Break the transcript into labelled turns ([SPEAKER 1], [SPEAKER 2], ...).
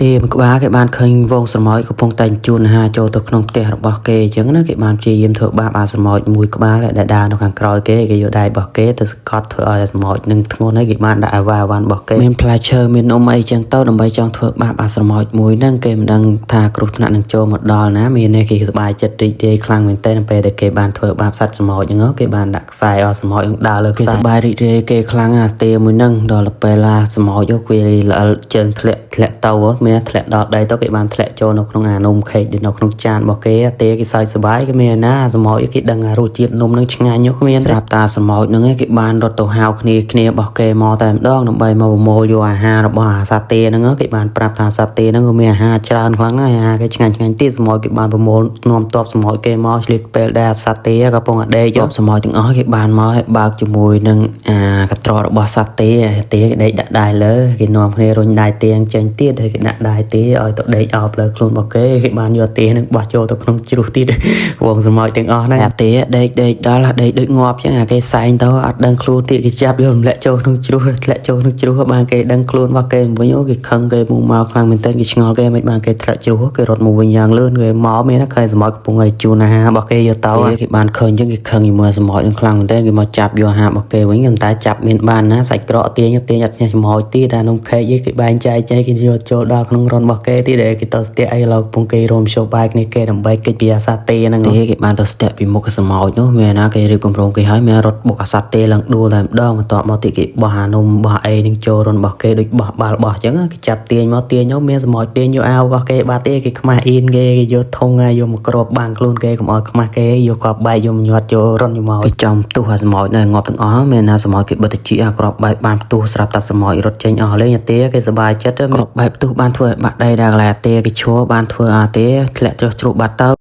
[SPEAKER 1] ទេមួយក្បាលគេបានឃើញវងស្រមោចកំពុងតែជូនអាហារចូលទៅក្នុងផ្ទះរបស់គេអញ្ចឹងណាគេបានព្យាយាមធ្វើបាបអាស្រមោចមួយក្បាលដែលដើរនៅខាងក្រោយគេគេយកដៃរបស់គេទៅសង្កត់ធ្វើឲ្យស្រមោចនឹងធ្ងន់ហើយគេបានដាក់អាវ៉ាវ៉ាន់របស់គេមានផ្លែឈើមាននំអីចឹងទៅដើម្បីចង់ធ្វើបាបអាស្រមោចមួយហ្នឹងគេមិនដឹងថាគ្រោះថ្នាក់នឹងចូលមកដល់ណាមាននេះគេសប្បាយចិត្តរីករាយខ្លាំងមែនទែនពេលដែលគេបានធ្វើបាបសត្វស្រមោចហ្នឹងគេបានដាក់ខ្សែអស់ស្រមោចនឹងដើរលើខ្សែគេសប្បាយរីករាយគេខ្លាំងអាស្ទាមួយហ្នឹងដល់ពេលឡាស្រមោចវាល្អិលជើងធ្លាក់ធ្លាក់ទៅមានធ្លាក់ដល់ដីទៅគេបានធ្លាក់ចូលនៅក្នុងអានំខេកនៅក្នុងចានរបស់គេទេគេសើចសប្បាយគេមានណាស្រមោចគេដឹងអារសជាតិនំនឹងឆ្ងាញ់នោះគ្មានស្រាប់តាស្រមោចហ្នឹងគេបានរត់ទៅហៅគ្នាគ្នារបស់គេមកតែម្ដងដើម្បីមកប្រមូលយកអាហាររបស់អាសាទេហ្នឹងគេបានប្រាប់ថាសាទេហ្នឹងក៏មានអាហារច្រើនខ្លាំងណាស់អាហារគេឆ្ងាញ់ឆ្ងាញ់ទៀតស្រមោចគេបានប្រមូលនាំតបស្រមោចគេមកឆ្លៀតពេលដែលអាសាទេកំពុងតែដេកស្រមោចទាំងអស់គេបានមកឲ្យបើកជាមួយនឹងអាកត្រករបស់សាទេទេគេដេកដាក់ដៃលើគេនាំគ្នារុញដៃទៀងចេញទៀតហើយគេដាក់ដៃទេឲ្យទៅដេកអោបលើខ្លួនរបស់គេគេបានយកទេនឹងបោះចូលទៅក្នុងជ្រុះទៀតវងស្រមោចទាំងអស់ហ្នឹងអាទេដេកដេកដល់ដេកដូចងាប់ចឹងអាគេសែងទៅអត់ដឹងខ្លួនទៀតគេចាប់យករំលាក់ចូលក្នុងជ្រុះធ្លាក់ចូលក្នុងជ្រុះបានគេដឹងខ្លួនរបស់គេវិញអូគេខឹងគេមកមកខ្លាំងមែនទែនគេឆ្ងល់គេមិនបានគេធ្លាក់ជ្រុះគេរត់មកវិញយ៉ាងលឿនគេមកមានណាខែស្រមោចកំពុងឲ្យជូនអាហាររបស់គេយកទៅគេបានឃើញចឹងគេខឹងជាមួយស្រមោចនឹងខ្លាំងមែនទែនគេមកចាប់យកអាហាររបស់គេវិញតែចាប់មានបានណាសាច់ក្រកទាញទាញអត់ឈ្នះច្មោចទៀតអានំខេកគេបែងចែកចែកគេយកចូលដល់ក្នុងរនរបស់គេទៀតដែលគេទៅស្ទាក់អីឡូវកំពុងគេរួមជោបាយគ្នាគេដើម្បីគេចពីអាសាទេហ្នឹងទេគេបានទៅស្ទាក់ពីមុខស្រមោចនោះមានណាគេរៀបគម្រោងគេហើយមានរត់បុកអាសាទេឡើងដួលតែម្ដងបន្ទាប់មកទៀតគេបោះអានំបោះអីនឹងចូលរនរបស់គេដូចបោះបាល់បោះអញ្ចឹងគេចាប់ទាញមកទាញមកមានស្រមោចទាញយកអាវរបស់គេបាត់ទេគេខ្មាស់អ៊ីនគេគេយកធុងយកមកគ្របបាំងខ្លួនគេកុំឲ្យខ្មាស់គេយកគ្រាប់បែកយកមកញាត់ចូលរនយកមកគេចំផ្ទុះអាស្រមោចនៅងាប់ទាំងអស់មានណាស្រមោចគេបិទតិចអាគ្រាប់បែកបានផ្ទុះស្រាប់តែស្រមោចរត់ចេញអស់លេងអាទេគេសប្បាយចិត្តគ្រាប់បែកផ្ទុះបានធ្វើឲ្យបាក់ដីដល់កន្លែងអាទេគេឈរបានធ្វើអាទេធ្លាក់ចុះជ្រុះបាត់ទៅ។